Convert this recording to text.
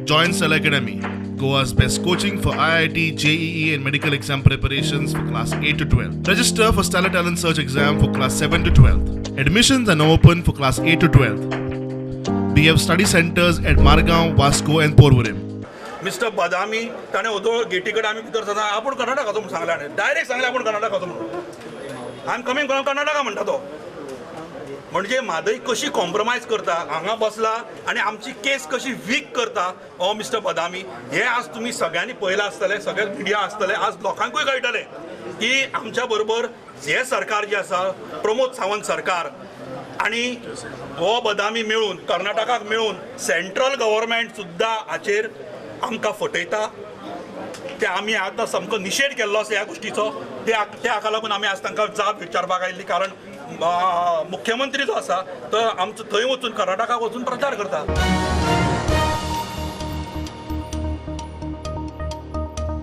Join Stellar Academy, Goa's best coaching for IIT, JEE, and medical exam preparations for class 8 to 12. Register for Stellar Talent Search exam for class 7 to 12. Admissions are now open for class 8 to 12. We have study centers at Margaon, Vasco, and Porvorim. Mister Badami ताणें ओदोळ गेटी कडेन आमी भितर सरतना आपूण कर्नाटकाचो म्हूण सांगलें हाणें, डायरेक्ट सांगलें आपूण कर्नाटकाचो म्हणून. I am coming from Karnataka म्हणटा तो. म्हणजे म्हादय कशी कॉम्प्रोमायज करता, हांगा बसला आनी आमची केस कशी वीक करता हो मिस्टर बदामी. हे आज तुमी सगळ्यांनी पळयलां आसतलें, सगळे मिडिया आसतले, आज लोकांकूय कळटलें की आमच्या बरोबर हे सरकार जें आसा प्रमोद सावंत सरकार आनी हो बदामी मेळून कर्नाटकाक मेळून सेंट्रल गव्हर्मेंट सुद्दां हाचेर आमकां फटयता. ते आमी आतां सामको निशेध केल्लो आसा ह्या गोश्टीचो. ते हाका लागून आमी आज तांकां जाप विचारपाक आयिल्ली, कारण मुख्यमंत्री जो आसा तो आमचो थंय वचून कर्नाटकाक वचून प्रचार करता.